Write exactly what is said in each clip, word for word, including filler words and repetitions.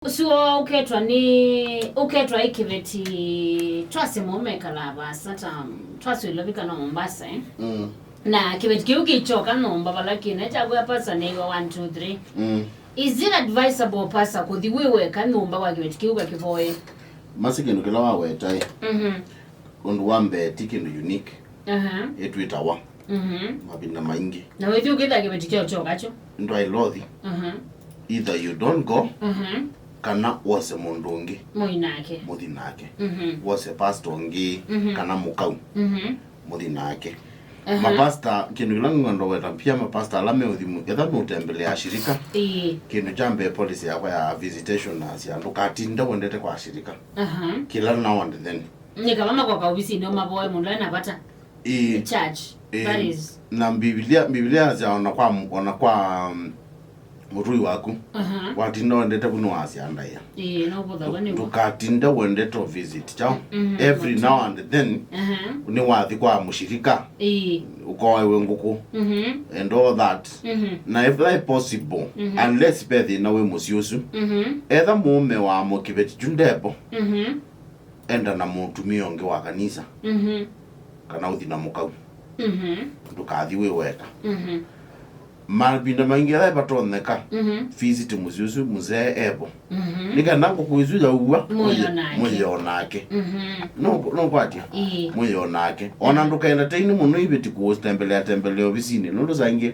Ũsu ũketwa nĩ, ũketwa ĩ kĩveti, twasema ũmekalaa vaasa ta, twaswĩlwa vika no Mombasa, eh? Mm. Na kĩveti kĩu kĩkyoka nyũmba vala kĩna kyakwĩa pastor nĩw'a one, two, three. Mm. Is it advisable pastor kũthi wĩ weka nyũmba wa kĩveti kĩu kakĩvoye? Masi kĩndũ kĩla wawetae. Mhm. Ũndũ wa mbee ti kĩndũ unique. Aha. Ĩtwĩtawa. Mhm. Mavinda maingĩ. Na wĩthi ũkĩtha kĩveti kyo kyoka kyo. Ndwailothi. Aha. Either you don't go, mhm, kana wose mũndũ ũngĩ. Mũi nake. Mũthi nake. Mhm. Wose pastor ũngĩ, mhm, kana mũkau. Mhm. Mũthi nake. Aha. Mapasta, kĩndũ kĩla ng'endo weta pia mapasta ala meũthi mu-, etha nũtembelea ashirika. Ĩĩ. Kĩndũ kya mbee policy yakwa ya visitation na sya ndũkatinde wendete kwa ashirika. Aha. Kĩla now and then. Nĩ kava makoka ovisinĩ ũmavoe mũndũ ena vata. Ĩĩ. Church. Ĩĩ. That is. Na Mbivilia, Mbivilia yasya ona kwa, ona kwa, um, mũtũi waku. Aha. Watinda wendete vu nĩwasya ndaĩa. Ĩĩ, no kũthaw'a nĩw'o. Ndũkatinde wendete o visit chao. Mhm. Every now and then, aha, nĩwathi kwa mũshirika. Ĩĩ. Ũkoewe ngũkũ. Mhm. And all that. Mhm. Na if that possible, mhm, unless ve thĩna wĩ mũsyĩ ũsu, mhm, etha mũũme wa mũkĩveti kyu ndevo. Mhm. Enda na mũtumĩa ũngĩ wa kanisa, mhm, kana ũthi na mũkau. Mhm. Ndũkathi wĩ weka. Mhm. Mavinda maingĩ ala vatonyeka, mhm, visit mũsyĩ ũsu, mũzee evo. Mhm. Nĩ kana ngũkũ ĩsu yaua, mũyĩ o nake. Mũyĩ o nake. Mhm. No, no kwatya? Ĩĩ. Mũyĩ o nake. Ona, mhm, ndũkaentertain mũno iveti kũtembelea tembelea ovisinĩ, nũndũ saa ingĩ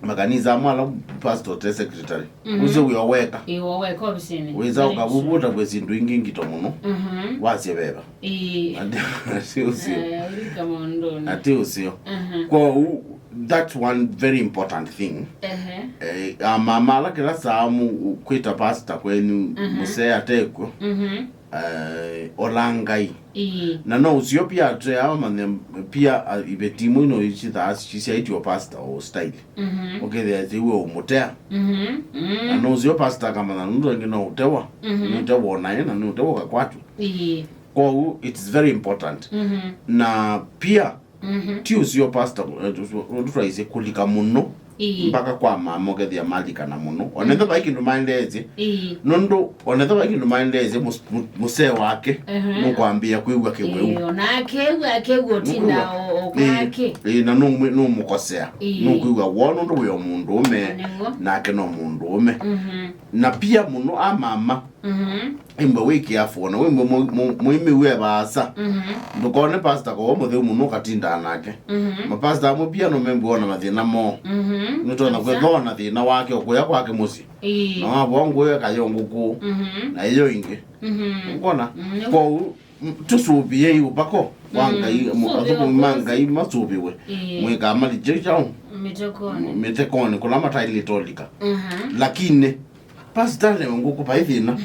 makanisa amwe ala pastor te secretary. Mhm. Ũsĩ wĩ o weka. Ĩĩ, o weka ovisinĩ. Wĩsa, very true, ũkavuvuta kwĩ syĩndũ ingĩ ngito mũno. Mhm. Wasye veva. Ĩĩ. Ati, ati ũsio. Eh, ũrika maũndũnĩ. Ati ũsio. Mhm. Kwoou, that's one very important thing. Ehe. Eh, amama ala kĩla saa mu-, kwĩta pastor kwenyu, mhm, mũsee atekw'o. Mhm. Eh, ola Ngai. Ĩĩ. Na no ũsio pia atwea amanye pia, ah, iveti imwe no isithaa sisyaĩtwe o pastor o style. Mhm. Ũkethĩa ĩwe ũmũtea. Mhm. Mm. Na no ũsio pastor akamanya nũndũ angĩ no ũtewa. Mhm. Nĩ ũtewa naĩ na nĩ ũtewa ũkakwatwa. Ĩĩ. Kwoou, it's very important. Mhm. Na pia, mhm, ti ũsio pastor, eh, ũndũ twaisye kũlika mũno. Ĩĩ. Mpaka kwa mama ũkethĩa malikana mũno. Ona ethĩwa vai kĩndũ maendeesye. Ĩĩ. Nũndũ ona ethĩwa vai kĩndũ maendeesye mũs-, mũ-, mũsee wake, ehe, nũkwambĩĩa kwĩw'a kĩwĩu. Ĩĩ, ona akew'a, akew'a ũtinda o, o kwake. Ĩĩ, na nũmwĩ-, nũmũkosea. Ĩĩ. Nũkwĩw'a woo nũndũ wĩ o mũndũũme, nĩw'o, nake no mũndũũme. Mhm. Na pia mũno a mama, mhm, ĩmbwe wĩ careful, na wĩmbwe mũ-, mũ-, mũimĩw'e vaasa. Mhm. Ndũkone pastor kowo mũtheu mũno ũkatindaa nake. Mhm. Mapasta amwe pia no membwe ona mathĩna moo. Mhm. Nĩtona, kabisa, kwĩthona thĩna wake ũkũya kwake mũsyĩ. Ĩĩ. Na wavoa ngũya kayo ngũkũ. Mhm. Na ĩyo ĩngĩ. Mhm. Ũkona? Mm, nĩ- Kwoou, m-, tũsũvĩei ũvako wa, mm, Ngai, mo-, athũkũmi ma Ngai masũvĩwe. Ĩĩ. Mwĩkamalikyei kyaũ? Mĩtekonĩ. Mĩtekonĩ, kũla mataĩlĩte ũlika. Mhm. Lakini, pastor, newe ngũkũ vai thĩna.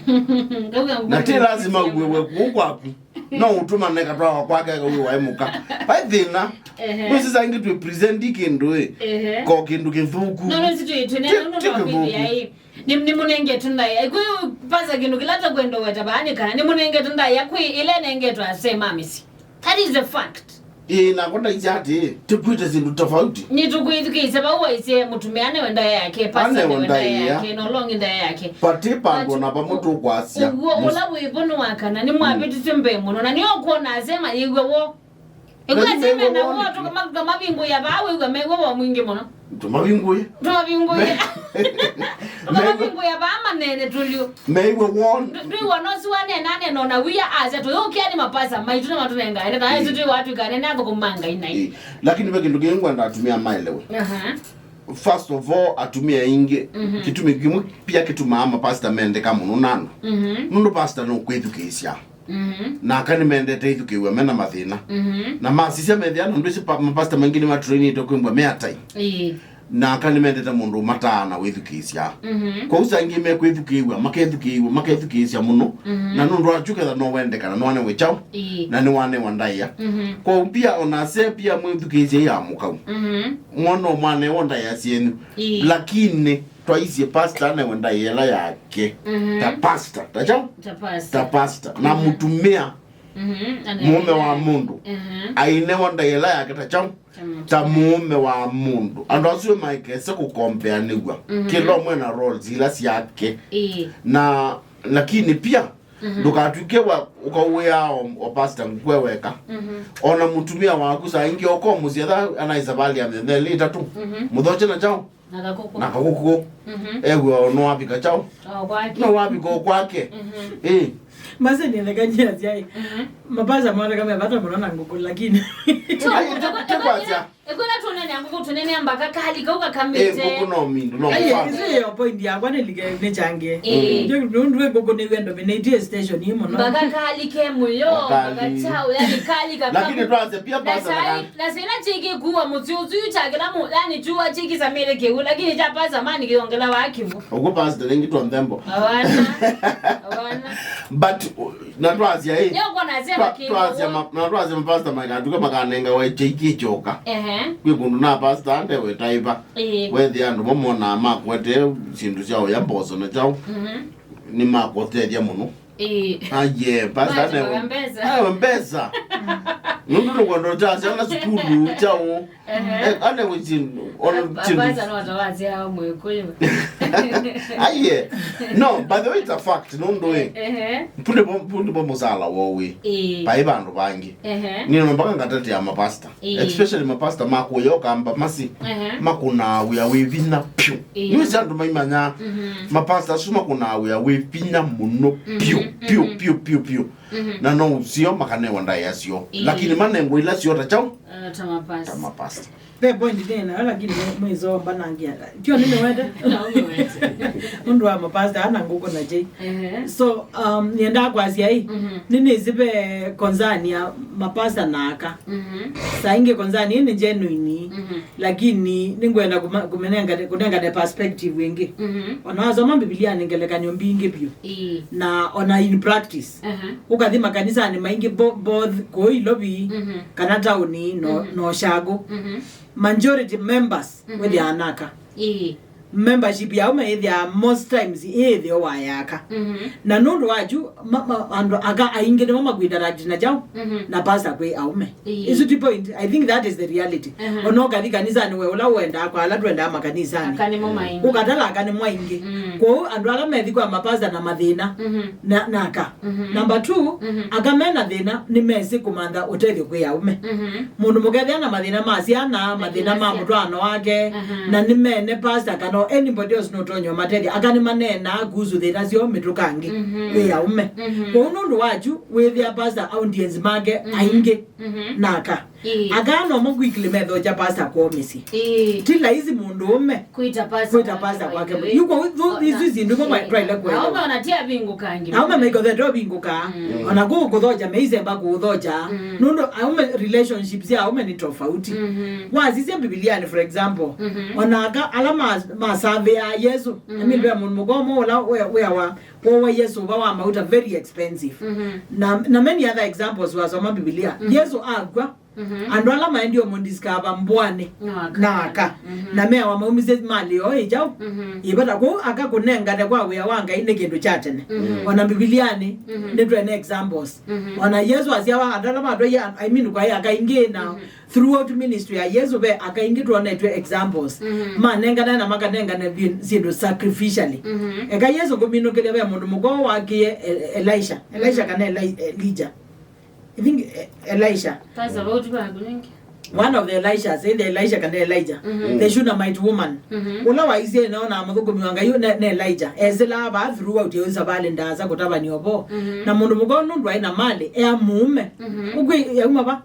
Ngauga ngũkũ. Na ti lazima uwe kũu kwaku. No ũtũmane katwawa kwake wĩ wae mũka. Vai thĩna. Ehe. Nũsĩ saa ingĩ twĩ present kĩndũ ĩ. Ehe. Ko kĩndũ kĩthũku. No, no, si twĩ, twĩ, ti, neno, no, ti no, kĩthũku. Ĩ. Nĩ, nĩ mũnengetwe ndaĩa. Kwĩ pasa kĩndũ kĩla tũkwenda weta vaa nĩ kana nĩ mũnengetwe ndaĩa kwĩ ĩla ĩnengetwe asee ma mĩsyĩ. That is a fact. Ĩĩ, nakwa ndaisye atĩĩ, tũkwĩte syĩndũ tofauti. Nĩtũkwĩthukĩĩsya vau waisye mũtumĩa anewe ndaĩa yake, pasa anewe ndaĩa yake, na ũla ũngĩ ndaĩa yake. Vati vandũ ona vamwe tũkwasya. Ũw'o ũla wĩ vo nĩ wa kana nĩmwavĩtisye mbee mũno, na nĩyo ũkwona asema yĩw'a woo. Ĩkw'a sime na woo, tũkamavingũĩa vaa, wĩw'a mew'a woo mwingĩ mũno. Tũmavingũĩe. Tũmavingũĩe. Tũkamavingũĩa vaa manene tũliũ. Meiwe won. Ndwĩw'a no siwa nena nena ona wia asya tũyũkĩa nĩ mapasa maitũ na matũnengae. Na ĩsu twĩ watwĩka nene athũkũma Ngai nai. Ĩĩ. Lakini ve kĩndũ kĩngĩ ngwenda atumĩa maelewe. Aha. First of all, atumĩa aingĩ, mhm, kĩtumi kĩmwe pia kĩtumaa mapasta mendeka mũno na andũ. Mhm. Nũndũ pasta nũkwĩthukĩĩsya. Mhm. Na aka nĩmendete ithukĩĩw'a mena mathĩna. Mhm. Na masisya methĩa na ndwĩsĩ pa-, mapasta maingĩ nĩmatrainĩtwe kwĩmbwa me atai. Ĩĩ. Na aka nĩmendete mũndũ ũmataa na wĩthukĩĩsya. Mhm. Kwoou saa ingĩ mekwĩthukĩĩw'a, makethukĩĩw'a, makethukĩĩsya mũno. Mhm. Na nũndũ wa kyu ketha no wendekana, nĩwanewe kyaũ? Ĩĩ. Na nĩwanewa ndaĩa. Mhm. Kwoou pia ona asee pia mwĩthukĩĩsye ya mũkau. Mhm. Mwana mwanewa ndaĩa syenyu. Ĩĩ. Lakini twaisye pastor anewe ndaĩa ĩla yake. Mhm. Ta pastor, ta kyaũ? Ta pastor. Ta pastor. Na, mhm, mũtumĩa Mhm, mũũme wa mũndũ, mhm, ainewa ndaĩa yake ta kyaũ? Ta mũndũ. Ta mũũme wa mũndũ. Andũ asu maikese kũkombeanĩw'a. Mhm. Kĩla ũmwe na roles ila syake. Ĩĩ. Na lakini pia, mhm, ndũkatw'ĩke wa ũkauĩa o, o pastor ngũkũ e weka. Mhm. Ona mũtumĩa waku saa ingĩ okomũsya tha anaisa vali ya mĩthenya ĩlĩ ĩtatũ. Mhm. Mũthokye na kyaũ? Na kakũkũ. Na kakũkũ. Mhm. Ew'a nĩwavika kyaũ? O kwake. Nĩwavika o kwake. Mhm. Ĩĩ. Mase nĩthekanyia syai. Mhm. Mapasa moneka me vata mũno na ngũkũ, lakini. Ai, te-, tekwasya. Ĩkwĩla tũnene ngũkũ tũnene mbaka kali kau kakamĩte. Eh, ngũkũ no mindu, no. Ai, mfano. Isu yo point yakwa nĩlike nĩchangie. Eh. Ndio nundu ngũkũ nĩw'e dominate station hii mũno. Mbaka kali ke mũyo, o kali. Mbaka chao, yani kali kaka. Lakini twanze pia na pasa na sai, kali. Na sina chiki kuwa mũtĩ ũsu chakĩla mu, yani chua chiki samire kĩu, lakini cha pasa mani kĩongela wa kivu. Uko pasta nengi twa nthembo. Awana. Awana. But, uh, na twasya, eh. Ndio kwa nasema twa-, kĩu. Twasya ma-, na twasya mapasta makatuka makanenga we chiki choka. Ehe. Kwĩ kũndũ na pasta ande we taiva. Eh. Wethi andũ mamonaa makwete syĩndũ sya ũya mboso na chao. Mhm. Nĩ makũtethya mũno. Ĩĩ. Aye, pastor. Maji ne- mpaka mbesa. Ayo, mbesa. Nũndũ nĩ kwenda cha syana sukulu chao. Ehe. Eh, ane wichin, ona pa-, chin. Pastor no tawazia hao Mwikuyu. Aye. No, by the way, it's a fact, nũndũ eh. Ehe. Punde bo, punde bo musala wo we. Ĩĩ. Pai bandu bangi. Ehe. Nĩ no mpaka ngatetea mapasta. Ĩĩ. Especially mapasta ma kũya Ũkamba masi. Ehe. Makũnaa wĩa wĩ vinya piũ. Ĩĩ. Nĩwĩsĩ andũ maimanya. Mhm. Mapasta asu makũnaa wĩa wĩ vinya mũno piũ, mhm, piũ, mhm, piũ, piũ, piũ. Mhm. Na no ũsio makanewa ndaĩa syo. Ĩĩ. Lakini manengwa ila syo ta chao. Eh, ta mapasta. Ta mapasta. Ve point ndĩ nayo, lakini mwe-, mwĩsomba nangia. Tio nĩnĩwete. No, nĩwete. Ũndũ wa mapasta ana ngũkũ na chei. Ehe. So, um, nĩendaa kwasya ĩ, mhm, nĩnĩsĩ ve concern ya mapasta na aka. Mhm. Saa ingĩ concern ĩ nĩ genuine, mhm, lakini nĩngwenda kuma-, kũmenengane, kũnengane perspective ĩngĩ. Mhm. Ona wasoma Biblia nĩ ngelekany'o mbingĩ vyũ. Ĩĩ. Na ona in practice. Aha. Ũkathi makanisanĩ maingĩ bo-, both kũu Ilovi, mhm, kana taũni no, mhm, no Shago. Mhm. Majority members, mhm, wĩthĩaa na aka. Ĩĩ. Membership ya aũme ĩthĩaa most times ĩthĩo wa ya aka. Mhm. Na nũndũ wa kyu, ma-, ma-, andũ aka aingĩ nĩmo makwinteract na kyaũ, mhm, na pastor kwĩ aũme. Ĩĩ. Ĩsu ti point. I think that is the reality. Aha. Ona ũkathi kanisanĩ we ũla ũendaa kwa ala twendaa makanisanĩ. Aka nĩmo maingĩ. Ũkatala aka nĩmo aingĩ. Mm. Kwoou andũ ala methi kwa mapasta na mathĩna, mhm, na, na aka. Mhm. Number two, mhm, aka me na thĩna nĩmesĩ kũmantha ũtethyo kwĩ aũme. Mhm. Mũndũ mũkethĩa na mathĩna ma syana, mathĩna ma mũtwaano wake, aha, na nĩmene pastor kana anybody else nũtonya ũmatethya. Aka nĩmaneenaa kuhusu thĩna syoo mĩtũkangĩ, mhm, kwĩ aũme. Mhm. Kwoou nũndũ wa kyu, wĩthĩa pastor audience make, mhm, aingĩ, mhm, na aka. Ĩĩ. Aka nomo quickly methokya pastor kwoo mĩsyĩ. Ĩĩ. Ti laisi mũndũ ũme kwĩta pastor kwake. Yu kwa isu syĩndũ imwe twaile kwelewa. Aũme ona ti avingũkangi. Aũme maikothetwe vingũka. Mm. Ona kũu kũthokya meisemba kũũthokya. Mm. Nũndũ aũme relationships ya aũme nĩ tofauti. Mhm. Wasisya Biblia ni, for example, mhm, ona aka ala ma-, masavĩaa Yesu. Mhm. I mean, ve mũndũ mũkomo ũla wĩa, wĩa wa Kwoou Yesu ũva wa mauta very expensive. Mhm. Na, na many other examples wasoma Biblia. Mhm. Yesu akw'a, mhm, andũ ala maendie ũmũndiscover mbũanĩ na aka. Mhm. Na meawa maumisye malĩ yoo ĩkyaũ. Mhm. Ĩvata kwoou aka kũnengane kwa wĩa wa Ngai nĩ kĩndũ kya tene. Mhm. Ona Bibilianĩ, mhm, nĩtwene examples. Mhm. Ona Yesu asyawa andũ ala matwaie, I mean, kwaĩ aka ingĩ na, mhm, throughout ministry ya Yesu, ve aka ingĩ twonetw'e examples. Mhm. Manengane na makanengane vi-, syĩndũ sacrificially. Mhm. Eka Yesu ngũminũkĩlya ve mũndũ mũkoo wakĩe E-, Elisha. Elisha, mhm, kana Eli-, Elijah. I think, eh, Elisha. Pastor, vau ti vaku nĩngĩ. One of the Elishas, either Elisha kana Elijah. Mhm. The Shunammite woman. Mhm. Ũla waisye nao na mũthũkũmi wa Ngai ne, ne Elijah. Esĩlaa va throughout ya savalĩ ndaasa kũtavany'a ũvoo. Mhm. Na mũndũ mũkoo nũndũ aĩ na malĩ, ea mũũme. Mhm. Ũkwĩ yauma va?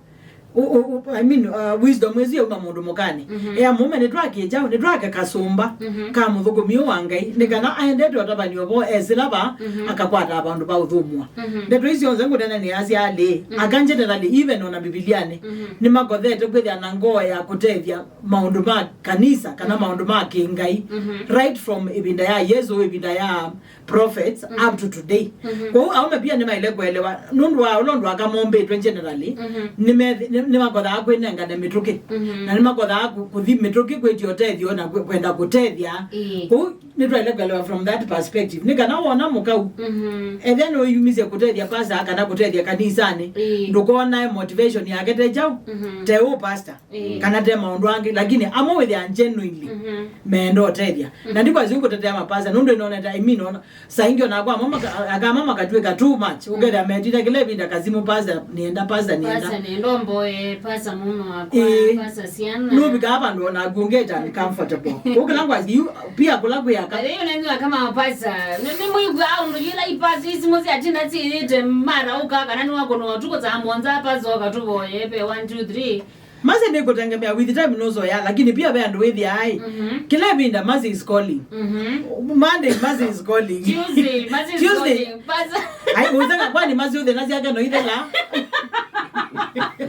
U-, u-, u-, I mean, uh, wisdom ĩsu yauma mũndũ mũkanĩ. Mhm. Ea mũũme, nĩtwake kyaũ, nĩtwake kasũmba, mhm, ka mũthũkũmi ũũ wa Ngai, nĩ kana aendete ũtavany'a ũvoo esĩla va, mhm, akakwata vandũ va ũthũmũa. Mhm. Ndeto isu syonthe ngũnena nĩasya alĩ, mhm, aka generally, even ona Bibilianĩ, mhm, nĩmakothete kwĩthĩa na ngoo ya kũtethya maũndũ ma kanisa kana, mhm, maũndũ ma kĩngai, mhm, right from ĩvinda ya Yesu, ĩvinda ya prophets, mhm, up to today. Mhm. Kwoou aũme pia nĩmaĩle kũelewa nũndũ wa ũla ũndũ aka mombĩtwe generally, mhm, nĩmethi-, nĩ-, Nĩmakothaa kwĩnengane mĩtũkĩ. Mhm. Na nĩmakothaa kũ-, kũthi mĩtũkĩ kwĩtya ũtethyo na kwĩ-, kwenda kũtethya. Ĩĩ. Kũu nĩtwaĩle kũelewa from that perspective. Nĩ kana wona mũkau, mhm, ethĩa nĩwĩyumisye kũtethya pastor kana kũtethya kanisanĩ, ĩĩ, ndũkonae motivation yake te kyaũ, mhm, te ũ pastor, ĩĩ, kana te maũndũ angĩ, lakini amwe wĩthĩa genuinely, mhm, meenda ũtethya. Mhm. Na ndikwasya kũtetea mapastor, nũndũ nĩnonete, I mean, ona, saa ingĩ ona akwa mama ka-, akama makatw'ĩka too much. Mm. Ũkethĩa metĩte kĩla ĩvinda kasimũ, "Pastor, nĩenda, pastor, nĩenda." Pastor, nĩenda ũmboe, pastor, mũme wakwa, ĩĩ, pastor, syana. Nũvikaa vandũ ona aku ũngĩta uncomfortable. Ũkĩla ngwasi, yu, pia kũla kwĩ aka. Ĩĩ, ũnengiwa kama pastor. Nĩ, nĩ mwĩw'a ũndũ yĩla ipasi isimũ syatina syĩyĩte mara ũka kana nĩwakũna ũtukũ saa mũonza, pastor, ũkatũvoye pe one, two, three. Mercy nĩ kũtengemea with time nũzoea, lakini pia ve andũ wĩthĩaa, mhm, kĩla ĩvinda Mercy is calling. Mhm. Monday, Mercy is calling. Tuesday, Mercy is, Tuesday, calling. Pastor. Ai, ũsanga kwani Mercy ũthĩna syake no ithela?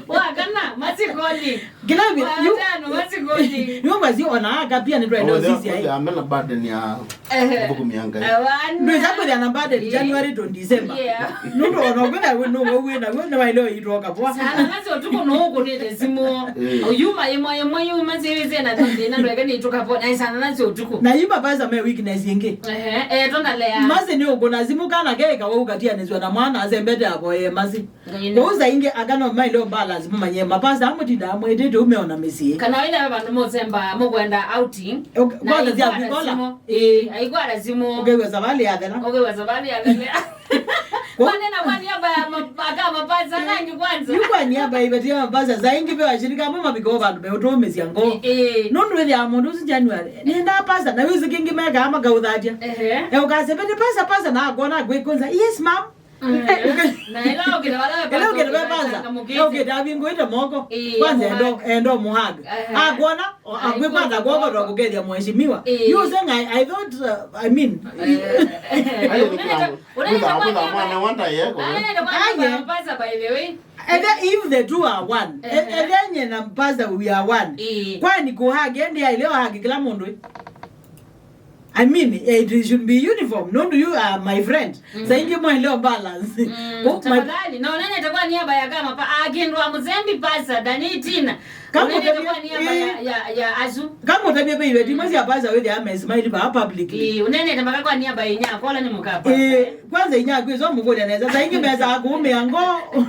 Wakana, Mercy calling. Kĩla ĩvinda, yu-, wakatano, Mercy calling. Yu ngwasi ona aka pia nĩtwaenda ũsisi ai. Amena burden ya Ehe. Kũthũkũmĩa Ngai. Awana. Ndwĩsa kwĩthĩa na burden, ĩĩ, January to December. Yeah. Nũndũ ona ũkwĩthĩa wĩ nũũ wĩ naw'o, nĩwaĩle ũitwa ũkavoa. Saa nana sya ũtukũ nũũkũnĩte simũ. Ĩĩ. Ũyuma ĩmwe ĩmwe yuma syĩwĩsĩ na thĩna ndweke nĩtũkavoa. Na saa nana sya ũtukũ. Na yu mapasa me weakness ĩngĩ. Ehe. Eh, tonalea. Mercy nĩ ũkũna simũ kana keĩka wau katianĩsw'a na mwana asembete avoye Mercy. Ngai nĩ- Kwoou saa ingĩ aka no maĩle ũbalance mũmanye mapasta amwe tindaa mwĩtĩte ume ona mĩsyĩ. Kana wĩna vandũ mũsemba mũkwenda outing. Ũk-, na kwanza sya aikwata kwĩkola. Simũ. Ĩĩ, aikwata simũ. Ũkew'a savalĩ yathela. Ũkew'a savalĩ yathela. Kwanena kwa niaba ya ma-, maka mapasta nangi kwanza. Yu kwa niaba ivetia mapasta, saa ingĩ ve washirika amwe mavikoo vandũ meũtũmĩsya ngoo. Ĩĩ. Nũndũ wĩthĩaa mũndũ ũsu January. Nĩendaa pasta, na wĩsĩ kĩngĩ mekaa makaũthatya. Ehe. E ũkasya, "Vete pasta, pasta," na akwona akwĩkũnza, "Yes, ma'am." Mm. Na ĩla ũkĩte vala we ĩla ũkĩte ve pasta, ũkĩte avingũĩte moko. Ĩĩ, kwanza endo, endo mũhag. Ehe. Akwona, o-, akwĩkwata kwoko twa kũkethya mheshimiwa. Ĩĩ. You saying, I, I thought, uh, I mean, eh, eh, eh, ũnene kwa niaba, mwana wanda yeko. Aye. Pasta, by the way. Ethe, if the two are one, e-, ehe, ethe nye na pasta we are one. Ĩĩ. Kwani kũhag, endi aile ũhag kĩla mũndũ ĩ? I mean, it should be uniform. Nũndũ you are my friend. Mm. Saa ingĩ mwaĩle balance. Mm, kũ-, ma- tafadhali, na ũnenete kwa niaba ya kama pa, akĩndũ wa mũsembi pasta, Dani Tina. Kama ũnenete ũtavya-, kwa niaba ya, eh, ya, ya asu. Kama ũtavya ve iveti imwe sya pasta wĩthĩa amesmile vaa publicly. Ĩĩ, ũnenete mpaka kwa niaba ya inyia, kola nĩ mũka pasta. Eh, kwanza inyia kwĩswa mũkũlya nesa. Saa ingĩ mesa akũũmĩa ngoo.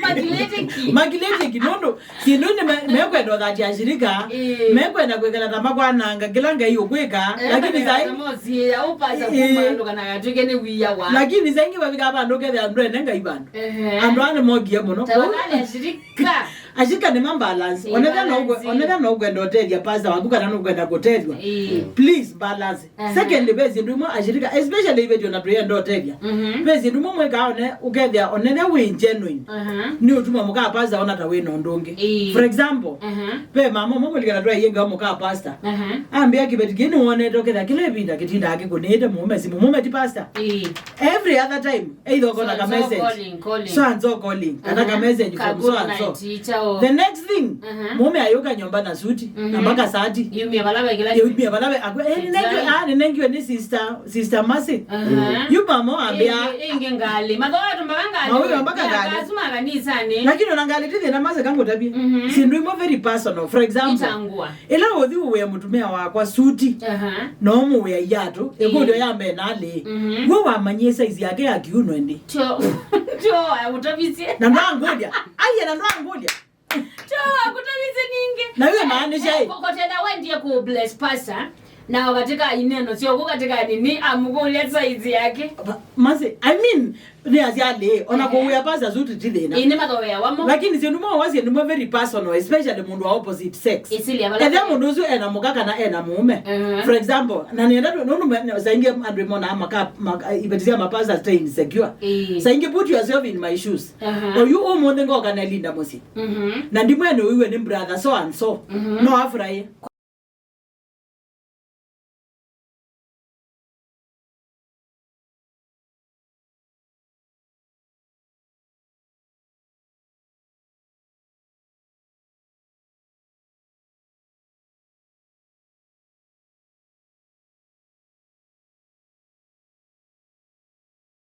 Makilĩtĩki. Makilĩtĩki, nũndũ Syĩndũ nĩ me-, mekwenda ũthatya ashirika, ĩĩ, mekwenda kwĩkala ta makwananga kĩla Ngai ũkwĩka, eh, lakini sai-, ĩĩ, lakini saa ingĩ vavika vandũ ũkethĩa andũ ene Ngai vandũ. Ehe. Andũ aa nĩmokie mũno. Tafadhali ashirika. Ashirika nĩ ma balance. Ĩĩ, onethĩa no ũkwe-, balance. Onethĩa no ũkwenda ũtethya pastor waku kana nũkwenda kũtethwa. Ĩĩ. Please balance. Aha. Secondly, ve syĩndũ imwe ashirika, especially ivetio na tũyenda ũtethya. Mhm. Ve syĩndũ imwe mwĩkaa one, ũkethĩa onethĩa wĩ genuine. Aha. Nĩ ũtuma mũkaa pastor ona ta wĩna ũndũ ũngĩ. Ĩĩ. For example, aha, ve mama ũmwe kũlikana twaĩie ngewa mũkaa pastor. Aha. Ambĩa kĩveti kĩĩ nĩwonete ũkethĩa kĩla ĩvinda kĩtindaa kĩkũnĩĩte mũũme simũ. Mũũme ti pastor. Ĩĩ. Every other time, either ũkona ka message. So and so calling, calling. So and so calling. Kana ka message from so and so. Ka good night, teacher, oh. The next thing, mũũme ayũka nyũmba na suti, na mpaka sati. Yumia vala ve kĩla. Yumia vala ve, akwe, eh, nĩnengiwe, ah, nĩnengiwe nĩ sister, sister Mercy. Aha. Yu mama wambĩa. Ĩngĩ, ĩngĩ ngalĩ. Mathoa tumbaga ngalĩ. Mawĩwa mpaka ngalĩ. Kasuma kanisani. Lakini ona ngalĩ ti thĩna Mercy kangũtavye. Mhm. Syĩndũ imwe very personal. For example, itangua. Ĩla ũthi ũwĩa mũtumĩa wakwa suti, aha, na ũmũwĩa iatũ, ĩĩ, ĩkũlyo ya mbee nalĩ, mhm, we wamanyie size yake ya kiuno ĩndĩ? Tyo, tyo, ũtavisye. Na ndwangũlya. Aiye, na ndwangũlya. Tyo, akũtavisye ningĩ. Na we maanisha, eh, ĩ? Kũkotela wendie kũ bless pastor, na katika ineno syo kũ katika nini, amũkũlya size yake. Mercy, I mean, nĩ asyalĩ, ona kũwĩa pastor suit ti thĩna. Ĩĩ, nĩ mathoea wamo. Lakini syĩndũ mwa wasya nĩ mwa very personal, especially mũndũ wa opposite sex. Ĩsĩlya vala. Ethĩa mũndũ ũsu ena mũka kana ena mũũme. Mhm. For example, na nĩenda tu, nũndũ me-, saingĩ andũ monaa maka, maka, iveti sya mapastor stay insecure. Ĩĩ. Saingĩ put yourself in my shoes. Aha. Oyu ũmũnthĩ ngoka na Linda mũsyĩ. Mhm. Na ndimwene ũiwe nĩ brother so and so. Mhm. No afurahi.